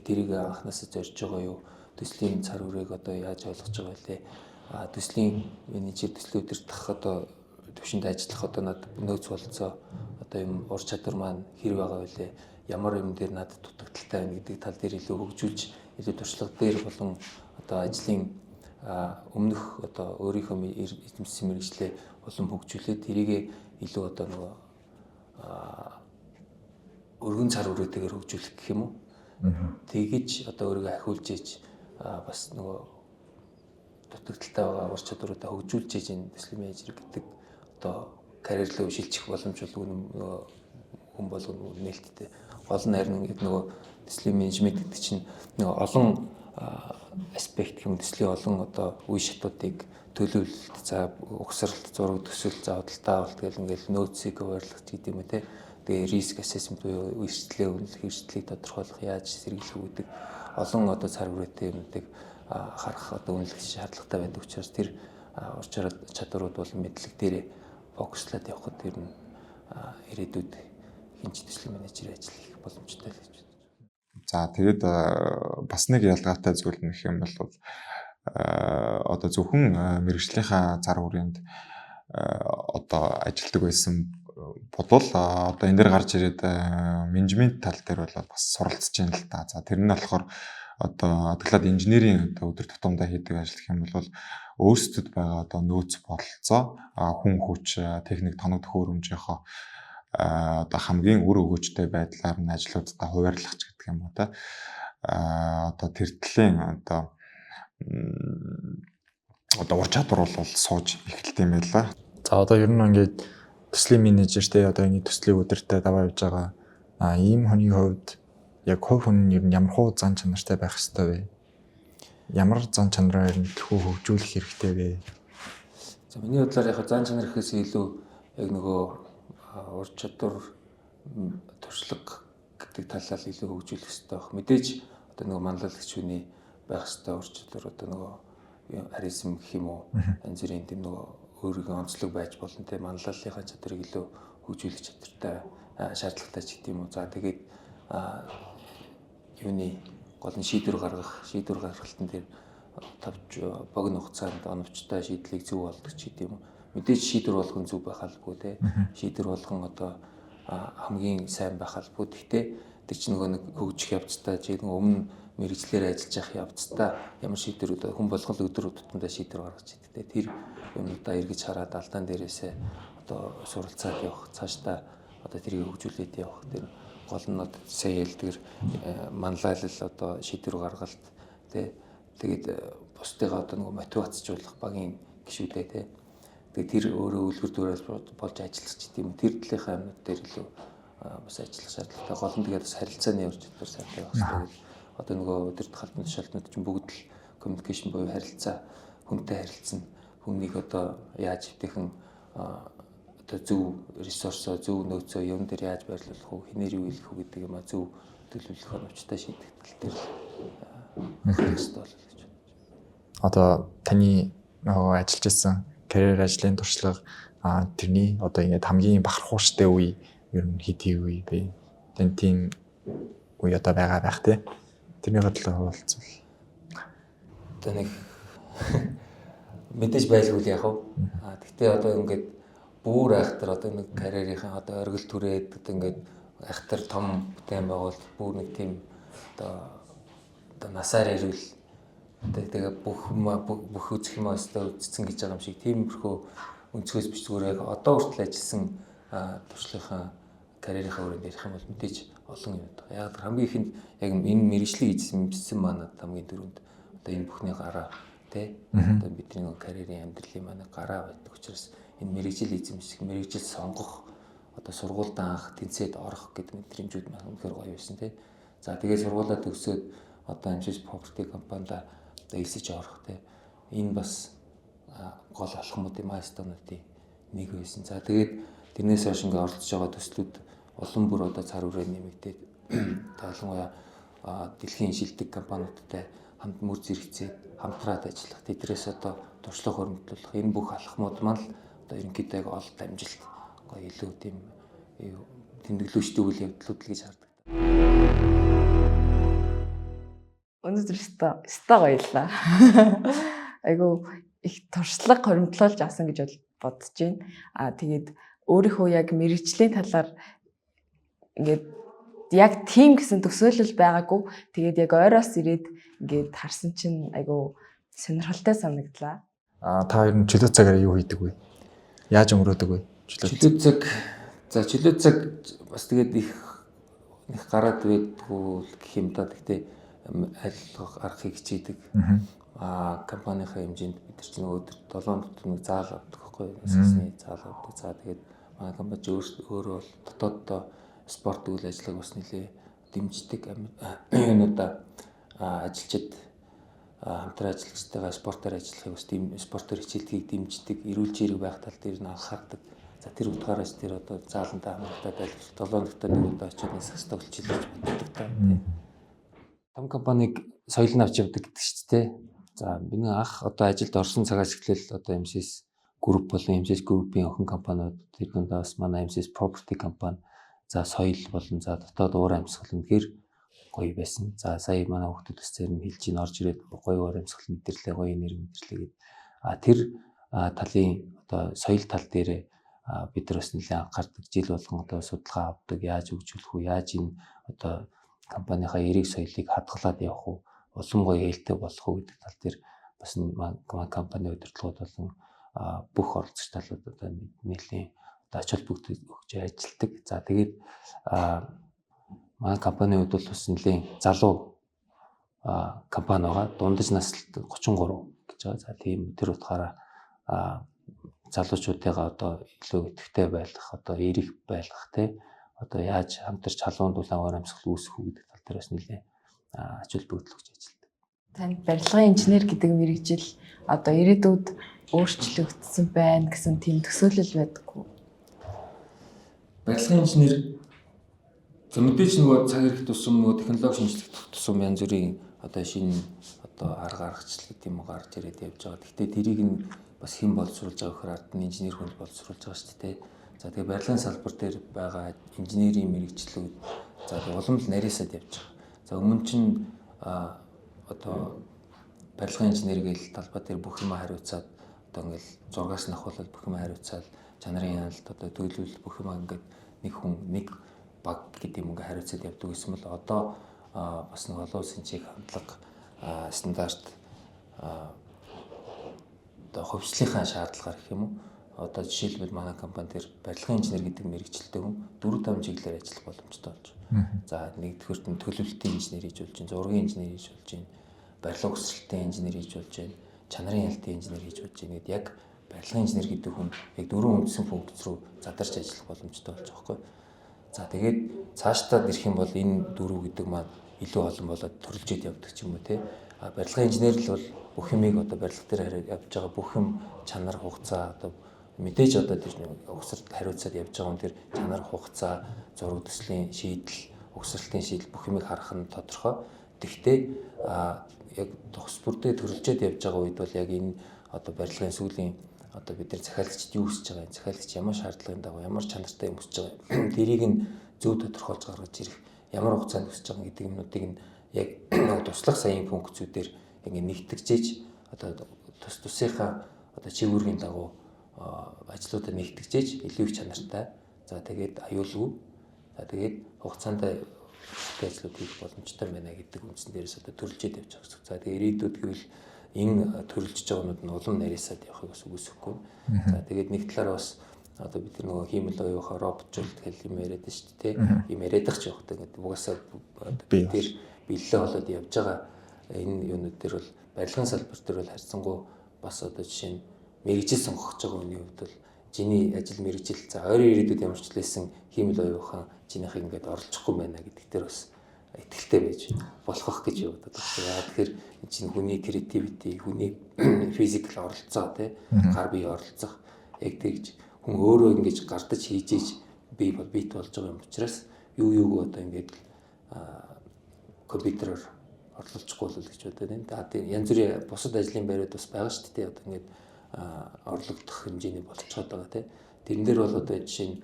тэрийг анхнаасаа зорж байгаа юу? Төслийн цар хүрээг одоо яаж ойлгож байгаа вэ? Төслийн менежер төслөө удирдах одоо төвшөнд ажиллах одоо над нөөц болцоо одоо юм ур чадвар маань хэр байгаа вэ? Ямар юм дээр надад дутагдaltaй байна гэдэг тал дээр илүү хөгжүүлж, илүү туршлага дээр болон одоо ажлын өмнөх одоо өөрийнхөө эзэмшсэн мэргэжлээ улам хөгжүүлээд тэрийг илүү одоо нөгөө өргөн цар үрээтэйгээр хөгжүүлэх гэх юм уу? Тэгэж одоо өөрийгөө ахиулж ээж бас нөгөө дутагдaltaй байгаа ур чадваруудаа хөгжүүлж ээж энэ төслийн менежер гэдэг одоо карьер руу шилжих боломж бол нөгөө хүн болгоно нээлттэй. Гол нь харин яг нөгөө төслийн менежмент гэдэг чинь нөгөө олон аспект юм төслийн олон одоо үе шатуудыг төлөвлөлт, за угсралт, зураг төсөл, за худалдаа авалт гэл ингээл нөөцийг хуваарлах гэдэг юм уу те. Тэгээ риск ассessмент буюу эрсдлээ үнэлэх, эрсдлийг тодорхойлох, яаж сэргийлэх үү гэдэг олон одоо цар хүрээтэй юмнуудыг харах одоо үнэлэх шаардлагатай байдаг учраас тэр ур чадварууд болон мэдлэг дээрээ фокуслаад явхад тэр нь ирээдүйд хинч төслийн менежер ажил хийх боломжтой л гэж бодож байна. За тэгээд бас нэг ялгаатай зүйл нь гэх юм бол одоо зөвхөн мэргэжлийнхаа зар хүрээнд одоо ажилтдаг байсан бодвол одоо энэ дээр гарч ирээд менежмент тал дээр бол бас суралцж байна л та. За тэр нь болохоор Одоо адаглаад инженерийн одоо өдөр тутамдаа хийдэг ажил гэх юм бол өөрсдөд байгаа одоо нөөц бололцоо, хүн хүч, техник тоног төхөөрөмжийнхөө одоо хамгийн үр өгөөжтэй байдлаар нь ажлуудаа хуваарлах ч гэдэг юм уу та. Одоо тэр төрлийн одоо ур чадвар бол сууж эхэлт юм байла. За одоо ер нь ингээд төслийн менежер те одоо энэ төслийг өдөртөө даваа явж байгаа. Ийм хүний хувьд яг хувь хүн нь ер нь ямар хуу зан чанартай байх ёстой вэ? Ямар зан чанараа ер нь төлхөө хөгжүүлэх хэрэгтэй вэ? За миний бодлоор яг зан чанар гэхээс илүү яг нөгөө ур чадвар, туршлага гэдэг талаар илүү хөгжүүлэх ёстой байх. Мэдээж одоо нөгөө манлайлагч хүний байх ёстой ур чадвар одоо нөгөө харизм гэх юм уу, янз бүрийн тийм нөгөө өөрийнхөө онцлог байж болно те, манлайллынхаа чадварыг илүү хөгжүүлэх чадвартай шаардлагатай ч гэдэм юм уу. За тэгээд юуны гол нь шийдвэр гаргах, шийдвэр гаргалтан дээр товч богино хугацаанд оновчтой шийдлийг зөв олдог ч гэдэм юм уу. Мэдээж шийдвэр болгон зөв байх албагүй те. Шийдвэр болгон одоо хамгийн сайн байх албагүй. Гэхдээ тэр чинь нөгөө нэг хөгжих явцтай, чи нөгөө өмнө мэрэгжлээр ажиллаж явах явцтай ямар шийдвэр хүн болгол өдөр тутамдаа шийдвэр гаргаж идэг. Тэр юмнуудаа эргэж хараад алдаан дээрээсээ одоо суралцаад явах, цаашдаа одоо тэрийг хөгжүүлээд явах. Тэр гол нь одоо сая хэлдгэр манлайлал одоо шийдвэр гаргалт тий. Тэгээд бусдыгаа одоо нөгөө мотивацжуулах багийн гишүүдээ тий. Тэгээд тэр өөрөө үлгэр дуурайл болж ажиллах ч гэдэм юм. Тэр талынхаа юмнууд дээр илүү бас ажиллах шаардлагатай. Гол нь тэгээд бас харилцааны ур чадвар сайтай байх хэрэгтэй гэл. Одоо нөгөө удирдах албан тушаалтнууд чинь бүгд л communication буюу харилцаа, хүнтэй харилцана. Хүнийг одоо яаж хэвтэйхэн одоо зөв ресурсоо, зөв нөөцөө юм дээр яаж байрлуулах вэ, хинээр юу хийх вэ гэдэг юм а зөв төлөвлөх оновчтой шийдэх тал дээр л анхаарах хэрэгтэй болов гэж бодож байна. Одоо таны нөгөө ажиллаж исэн карьер ажлын туршлага тэрний одоо ингээд хамгийн бахархууштай үе ер нь хэдий үе бэ? Тань тийм үе одоо байгаа байх те. Тэрний бодлоо хуваалцвал. Одоо нэг мэдээж байлгүй л яах вэ? Тэгтээ одоо ингээд бүр айхтар одоо нэг карьерийнхаа одоо оргил түрээд одоо ингээд айхтар том бүтээн байгуулалт бүр нэг тийм одоо насаар ирвэл тэгээ бүх бүх үзэх юм өстө үзсэн гэж байгаа юм шиг тиймэрхүү өнцгөөс биш зүгээр яг одоо хүртэл ажилласан туршлагынхаа карьерийнхаа өрөөнд ярих юм бол мэдээж олон юм байна. Яг хамгийн ихэнд яг энэ мэргэжлийг эзэмшсэн маань хамгийн түрүүнд одоо энэ бүхний гараа тий одоо бидний карьерийн амьдралын маань гараа байдаг учраас энэ мэргэжил эзэмших, мэргэжил сонгох, одоо сургуульд анх тэнцээд орох гэдэг мэдрэмжүүд маань үнэхээр гоё байсан тий. За тэгээд сургуулаа төгсөөд одоо MCS Property компанид одоо элсэж орох тий. Энэ бас гол алхмуудын milestone-уудын нэг байсан. За тэгээд тэрнээс хойш ингээ оролцож байгаа төслүүд улам бүр одоо цар үрээ нэмэгдээд ялангуяа дэлхийн шилдэг компаниудтай хамт мөр зэрэгцээд хамтраад ажиллах, тэдрээс одоо туршлага хөрөнгөлөх энэ бүх алхмууд маань л одоо ерөнхийдөө яг олд амжилт гоё илүү тийм тэмдэглүүлжтэй үйл явдлууд л гэж хардаг. Өнөөдөр өстой гоёлаа. Айгу их туршлага хоримтлуулж авсан гэж бодож байна. Тэгээд өөрийнхөө яг мэрэгжлийн талаар ингээд яг тийм гэсэн төсөөлөл байгаагүй. Тэгээд яг ойроос ирээд ингээд харсан чинь айгу сонирхолтой санагдлаа. Та ер нь чөлөө цагаараа юу хийдэг вэ? Яаж өнгөрөөдөг вэ? Чөлөө цаг. За чөлөө цаг бас тэгээд их их гараад байдгүй гэх юм да. Гэхдээ аль аргахыг хичээдэг. Компанийнхаа хэмжээнд бид нар чинь өдөр 7 хоногт нэг заал авдаг байхгүй юу? Сасны заал авдаг. За тэгээд манай компани өөрөө бол дотооддоо спорт үйл ажиллагааг бас нэлээ дэмждэг юунуудаа ажилчид хамтран ажиллагчтайгаа спортоор ажиллахыг бас спортоор хичээлдгийг дэмждэг, эрүүл чирэг байх тал дээр нь анхаардаг. За тэр утгаараас тэр одоо зааландаа хамгаалаад аль 7 хоногт нэг удаа очиод нэг сагс тоглож илэрч боддог та. Том компаниг соёл нь авч явдаг гэдэг шүү дээ. За миний анх одоо ажилд орсон цагаас эхлээл одоо MCS Group болон MCS Group-ийн охин компаниуд тэр дундаа бас манай MCS Property компани за соёл болон за дотоод уур амьсгал үнэхээр гоё байсан. За сая манай хүүхдүүд бас зарим хэлж ийн орж ирээд гоё уур амьсгал мэдэрлээ, гоё нэр мэдэрлээ гэд. Тэр талын одоо соёл тал дээрээ бид нар бас нэлээд анхаардаг. Жил болгон одоо судалгаа авдаг, яаж хөгжүүлэх үү, яаж энэ одоо компанийнхаа эерэг соёлыг хадгалаад явах уу, улам гоё ээлтэй болох уу гэдэг тал дээр бас манай компани удирдлагууд болон бүх оролцогч талууд одоо нэлийн одоо ач холбогдол өгч ажилладаг. За тэгээд манай компанийн хувьд бол бас нэлийн залуу компани байгаа. Дундаж наслалт 33 гэж байгаа. За тийм тэр утгаараа залуучуудыгаа одоо илүү идэвхтэй байлгах, одоо эерэг байлгах те одоо яаж хамтарч халуун дулаан ор амьсгал үүсгэх үү гэдэг тал дээр бас нэлээд ач холбогдол өгч ажилладаг. Танд барилгын инженер гэдэг мэргэжил одоо ирээдүйд өөрчлөгдсөн байна гэсэн тийм төсөөлөл байдаггүй. Барилгын инженер за мэдээж нөгөө цаг хэрэг тусам нөгөө технологи шинжлэх тусам янз бүрийн одоо шинэ одоо арга аргачлал гэдэг юм гарч ирээд явж байгаа. Гэхдээ тэрийг нь бас хэн боловсруулж байгаа гэхээр ард нь инженер хүн боловсруулж байгаа шүү дээ. За тэгээ барилгын салбар дээр байгаа инженерийн мэргэжлүүд за улам л нарийсаад явж байгаа. За өмнө чинь одоо барилгын инженер гээл талбай дээр бүх юм хариуцаад одоо ингээл зургаас нь ахуулаад бүх юм хариуцаад чанарын хяналт одоо төлөвлөл бүх юм ингээд нэг хүн нэг баг гэдэг юм ингээ хариуцаад явдаг гэсэн бол одоо бас нэг олон улсын чиг хандлага стандарт одоо хувьслынхаа шаардлагаар гэх юм уу одоо жишээлбэл манай компани дээр барилгын инженер гэдэг мэргэжилтэй хүн 4-5 чиглэлээр ажиллах боломжтой болж байна. За нэгдүгüрт нь төлөвлөлтийн инженер хийж болж байна, зургийн инженер хийж болж байна, барилга өсөлтийн инженер хийж болж байна, чанарын хяналтын инженер хийж болж байна гэд яг барилгын инженер гэдэг хүн яг дөрвөн үндсэн функц рүү задарч ажиллах боломжтой болж байгаа байхгүй. За тэгээд цаашдаа ирэх юм бол энэ дөрөв гэдэг маань илүү олон болоод төрөлжөөд явдаг ч юм уу те. А барилгын инженер л бол бүх юмыг одоо барилга дээр явж байгаа бүх юм чанар хугацаа одоо мэдээж одоо тэр угсралт хариуцаад явж байгаа хүн тэр чанар хугацаа зураг төслийн шийдэл угсралтын шийдэл бүх юмыг харах нь тодорхой. Тэгвэл яг төгс бүрдээ төрөлжөөд явж байгаа үед бол яг энэ одоо барилгын сүүлийн одоо бид нар захиалагчд юу хүсэж байгаа юм, захиалагч ямар шаардлагын дагуу ямар чанартай юм хүсэж байгаа юм, тэрийг нь зөв тодорхойлж гаргаж ирэх, ямар хугацаанд хүсэж байгаа гэдэг юмнуудыг нь яг туслах саяын функцүүдээр ингэ нэгтгэжээж одоо тус тусынхаа одоо чигүүргийн дагуу ажлуудаа нэгтгэжээж илүү их чанартай. За тэгээд аюулгүй. За тэгээд хугацаанд ажлууд хийх боломжтой байна гэдэг үндсэн дээрээс одоо төрөлжөөд явж байгаа гэсэн. За тэгээд ирээдүйд гэвэл энэ төрөлжиж байгаанууд нь улам нарийсаад явахыг бас үгүйсэхгүй. За тэгээд нэг талаараа бас одоо бид нар нөгөө хиймэл оюухан роботжуулалт гэх юм яриад шүү дээ. Юм яриад ч явах гэдэг. Угаасаа бид тэр бэллээ болоод явж байгаа энэ юунууд дээр бол барилгын салбар дээр бол харьцангуй бас одоо жишээ нь мэргэжил сонгох гэж байгаа хүний хувьд бол чиний ажил мэргэжил за ойрын ирээдүйд ямар ч лээсэн хиймэл оюухан чинийхийг ингээд оролцохгүй байна гэдэг дээр бас итгэлтэй байж болох гэж бодод байна. Яагаад тэгэхээр энэ чинь хүний creativity, хүний physical оролцоо тий гар бие оролцох яг тэгж хүн өөрөө ингэж гардаж хийж ийж бий бол бит болж байгаа юм учраас юу юуг одоо ингээд компьютероор орлуулчихгүй бол гэж бодод байна. За тийм янз бүрийн бусад ажлын байрууд бас байгаа шүү дээ. Одоо ингээд орлогдох хэмжээний болцоод байгаа тий. Тэрэн дээр бол одоо жишээ нь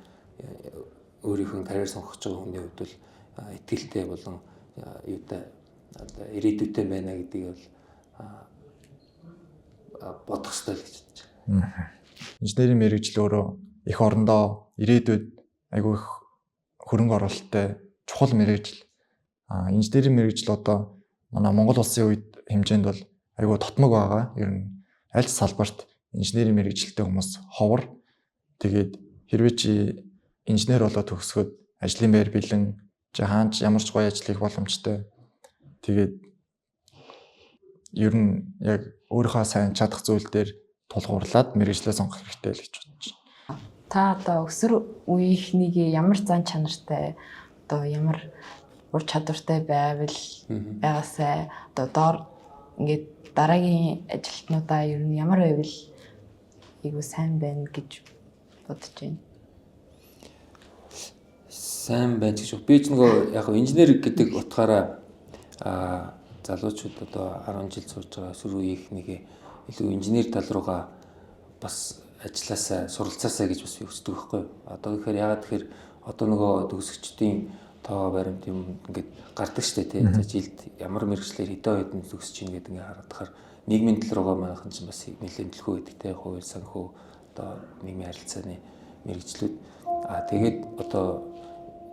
өөрийнхөө карьер сонгох гэж байгаа хүний хувьд бол итгэлтэй болон юутай одоо ирээдүйтэй байна гэдгийг бол бодох ёстой л гэж бодож байна. Инженерийн мэргэжил өөрөө эх орондоо ирээдүйд айгүй их хөрөнгө оруулалттай чухал мэргэжил. Инженерийн мэргэжил одоо манай Монгол улсын үед хэмжээнд бол айгүй тотмог байгаа. Ер нь аль ч салбарт инженерийн мэргэжилтэй хүмүүс ховор. Тэгээд хэрвээ чи инженер болоод төгсгөөд ажлын байр бэлэн, чи хаанч ямар ч гоё ажил хийх боломжтой. Тэгээд ер нь яг өөрийнхөө сайн чадах зүйл дээр тулгуурлаад мэргэжлээ сонгох хэрэгтэй л гэж бодож байна. Та одоо өсвөр үеийнхнийг ямар зан чанартай одоо ямар ур чадвартай байвал байгаасай одоо доор ингээд дараагийн ажилтнуудаа ер нь ямар байвал айгүй сайн байна гэж бодож байна. Сайн байж гэж. Би ч нөгөө яг инженер гэдэг утгаараа залуучууд одоо 10 жил сурж байгаа өсвөр үеийнхнийгээ илүү инженер тал руугаа бас ажилласаа суралцаасаа гэж бас би хүсдэг байхгүй юу. Одоо гэхээр ягаад тэгэхээр одоо нөгөө төгсөгчдийн тоо баримт юм ингээд гардаг штэ тий. За жилд ямар мэргэжлээр хэдэн хэдэн төгсөж чинь гэдэг ингээд харагдахаар нийгмийн тал руугаа манайхан чинь бас нэлээд төлхөө гэдэг тий. Хууль санхүү одоо нийгмийн харилцааны мэргэжлүүд. Тэгээд одоо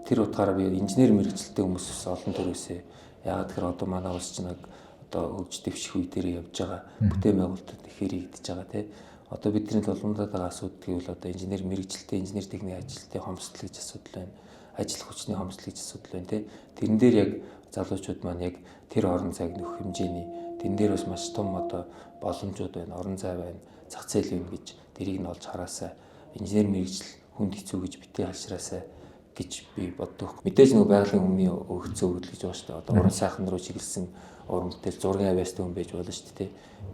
тэр утгаараа би инженер мэргэжилтэй хүмүүс бас олон төрөөсөө. Ягаад тэгэхээр одоо манай улс чинь одоо одоо хөгж дэвших үе дээр явж байгаа. Бүтээн байгуулалтууд их хэрэгдэж байгаа тий. Одоо бидний тулгамдаад байгаа асуудал гэвэл одоо инженер мэргэжилтэй, инженер техникийн ажилтны хомсдол гэж асуудал байна. Ажил хүчний хомсдол гэж асуудал байна тий. Тэрэн дээр яг залуучууд маань яг тэр орон зайг нөхөх хэмжээний тэрэн дээр бас маш том одоо боломжууд байна, орон зай байна, зах зээл байна гэж тэрийг нь олж хараасай. Инженер мэргэжил хүнд хэцүү гэж битгий халшраасай гэж би боддог. Мэдээж нөгөө байгалийн өмнө өгцөө өгдөл гэж байгаа шүү дээ. Одоо уран сайхан руу чиглэсэн уран бүтээл зургийн авьяастай хүн байж болно шүү дээ.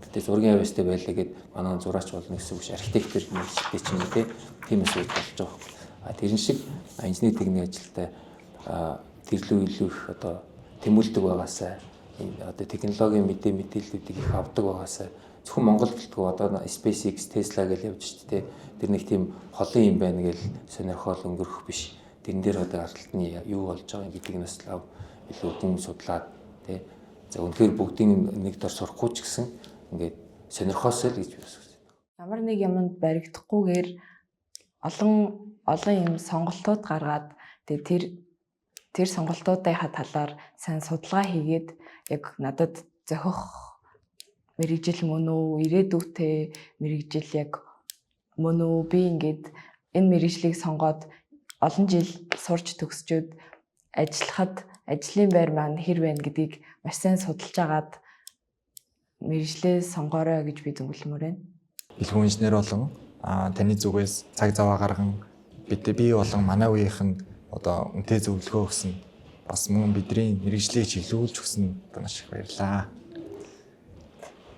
Гэтэ зургийн авьяастай байлаа гэд манай зураач болно гэсэн үг ш. Архитектор мэргэжилтэй ч юм уу тийм асуудал болж байгаа байхгүй. А тэрэн шиг инженер техникийн ажилтай тэрлүү илүү их одоо тэмүүлдэг байгаасай, одоо технологийн мэдээллүүдийг их авдаг байгаасай. Зөвхөн Монгол гэлтгүй одоо SpaceX, Tesla гэж явж шүү дээ. Тэр нэг тийм холын юм байна гэж сонирхол өнгөрөх биш. Тэрэн дээр одоо ардталтны юу болж байгаа гэдгийг нь бас илүү гүн судлаад тий. За үнэхээр бүгдийн нэг дор сурахгүй ч гэсэн ингээд сонирхоосой л гэж би бас үздэг. Ямар нэг юмд баригдахгүйгээр олон олон юм сонголтууд гаргаад тэгээ тэр сонголтуудынхаа талаар сайн судалгаа хийгээд яг надад зохих мэргэжил мөн үү, ирээдүйтэй мэргэжил яг мөн үү, би ингээд энэ мэргэжлийг сонгоод олон жил сурч төгсчөөд ажиллахад ажлын байр маань хэр байна гэдгийг маш сайн судалж агаад мэргэжлээ сонгоорой гэж би зөвлөмөр байна. Бэлгүүн инженер болон таны зүгээс цаг зав гарган би болон манай үеийнх нь одоо үнэтэй зөвлөгөө өгсөн. Бас мөн бидний мэргэжлийг чиглүүлж өгсөн одоо маш их баярлалаа.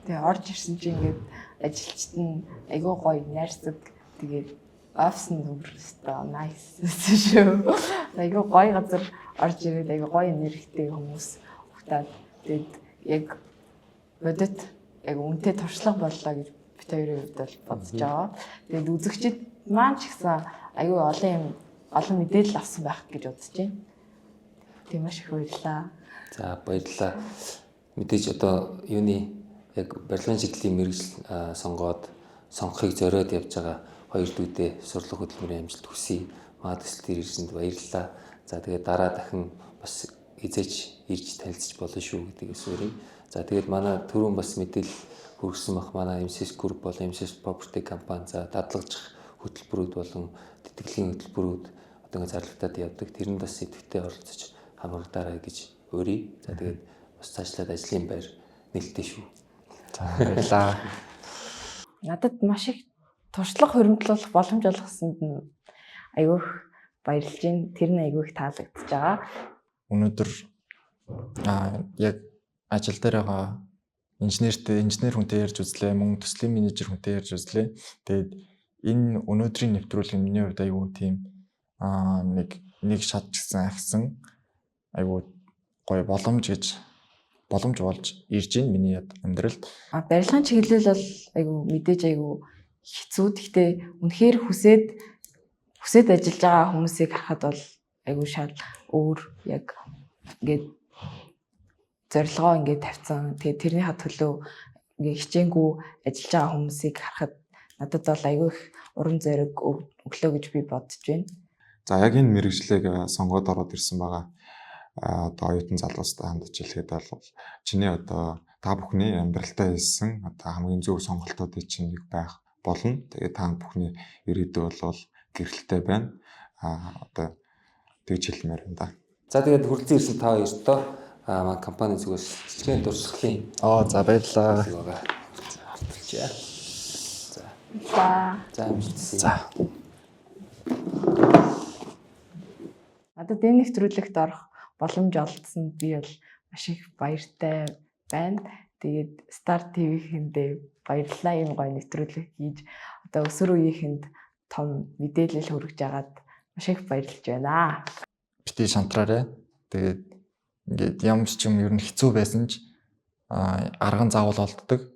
Тэгээ орж ирсэн чинь ингээд ажилчид нь айгүй гоё найрсаг, тэгээд офис нь өөр өстой nice шүү. Айгүй гоё газар орж ирээд айгүй гоё энергитэй хүмүүс ухтаад тэгээд яг бодит яг үнэтэй туршлага боллоо гэж бид хоёрын хувьд бол бодож байгаа. Тэгээд үзэгчид маань ч гэсэн айгүй олон юм олон мэдээлэл авсан байх гэж бодож байна. Тийм маш их баярлалаа. За баярлалаа. Мэдээж одоо юуны яг барилгын чиглэлийн мэргэжил сонгоод сонгохыг зориод явж байгаа хоёр дүүдээ сурлага хөдөлмөрийн амжилт хүсье. Маа төсөл дээр ирсэнд баярлалаа. За тэгээд дараа дахин бас эзэж ирж танилцж болно шүү гэдгийг өсвөрье. За тэгээд манай түрүүн бас мэдээлэл хүргэсэн бах манай MCS Group болон MCS Property компани за дадлагжих хөтөлбөрүүд болон тэтгэлийн хөтөлбөрүүд одоо ингэ зарлагдаад явдаг. Тэрэнд бас идэвхтэй оролцож хамрагдаарай гэж урье. За тэгээд бас цаашлаад ажлын байр нээлттэй шүү. За баярлалаа. Надад маш их туршлага хуримтлуулах боломж олгосонд нь айгүй их баярлж байна. Тэр нь айгүй их таалагдчихж байгаа. Өнөөдөр яг ажил дээр байгаа инженер хүнтэй ярьж үзлээ, мөн төслийн менежер хүнтэй ярьж үзлээ. Тэгээд энэ өнөөдрийн нэвтрүүлэг миний хувьд айгүй тийм нэг шат гэсэн ахсан айгүй гоё боломж болж ирж байна миний амьдралд. Барилгын чиглэл бол айгүй мэдээж айгүй хэцүү. Гэхдээ үнэхээр хүсээд ажиллаж байгаа хүмүүсийг харахад бол айгүй шал өөр яг ингээд зорилгоо ингээд тавьсан. Тэгээд тэрнийхээ төлөө ингээд хичээнгүй ажиллаж байгаа хүмүүсийг харахад надад бол айгүй их урам зориг өглөө гэж би бодож байна. За яг энэ мэргэжлийг сонгоод ороод ирсэн байгаа одоо оюутан залуустай хандаж хэлэхэд бол чиний одоо та бүхний амьдралдаа хийсэн одоо хамгийн зөв сонголтуудын чинь нэг байх болно. Тэгээд та бүхний ирээдүй бол гэрэлтэй байна. Одоо тэгж хэлмээр байна да. За тэгээд хүрэлцэн ирсэн та хоёртоо манай компани зүгээс жижигхэн дурсгалын За баярлалаа. За арталчаа. За. За амжилт хүсье. За. Надад энэ нэвтрүүлэгт орох боломж олдсонд би бол маш их баяртай байна. Тэгээд Star TV-хэндээ баярлалаа ийм гоё нэвтрүүлэг хийж одоо өсвөр үеийнхэнд том мэдээлэл хүргэж байгаад маш их баярлж байна. Бити шантраарай. Тэгээд ингээд юм ч юм ер нь хэцүү байсан ч арган заавал олддог.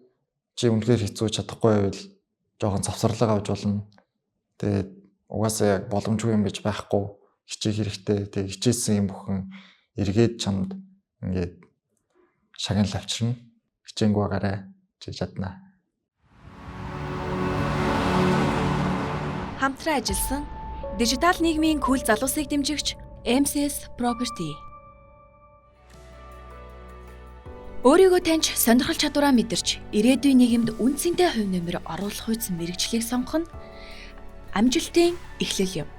Чи үнэхээр хэцүү чадахгүй байвал жоохон завсарлага авч болно. Тэгээд угаасаа яг боломжгүй юм гэж байхгүй. Хичээх хэрэгтэй. Тэгээд хичээсэн юм бүхэн эргээд чамд ингээд шагнал авчирна. Хичээнгүй байгаарай. Чи чаднаа. Хамтран ажилласан дижитал нийгмийн кул залуусыг дэмжигч MCS Property. Өөрийгөө таньж, сонирхол чадвараа мэдэрч, ирээдүйн нийгэмд үн цэнтэй хувь нэмэр оруулах үйц мэргэжлийг сонгох нь амжилтын эхлэл юм.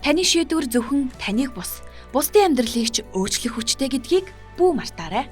Таны шийдвэр зөвхөн таныг бус, бусдын амьдралыг ч өөрчлөх хүчтэй гэдгийг бүү мартаарай.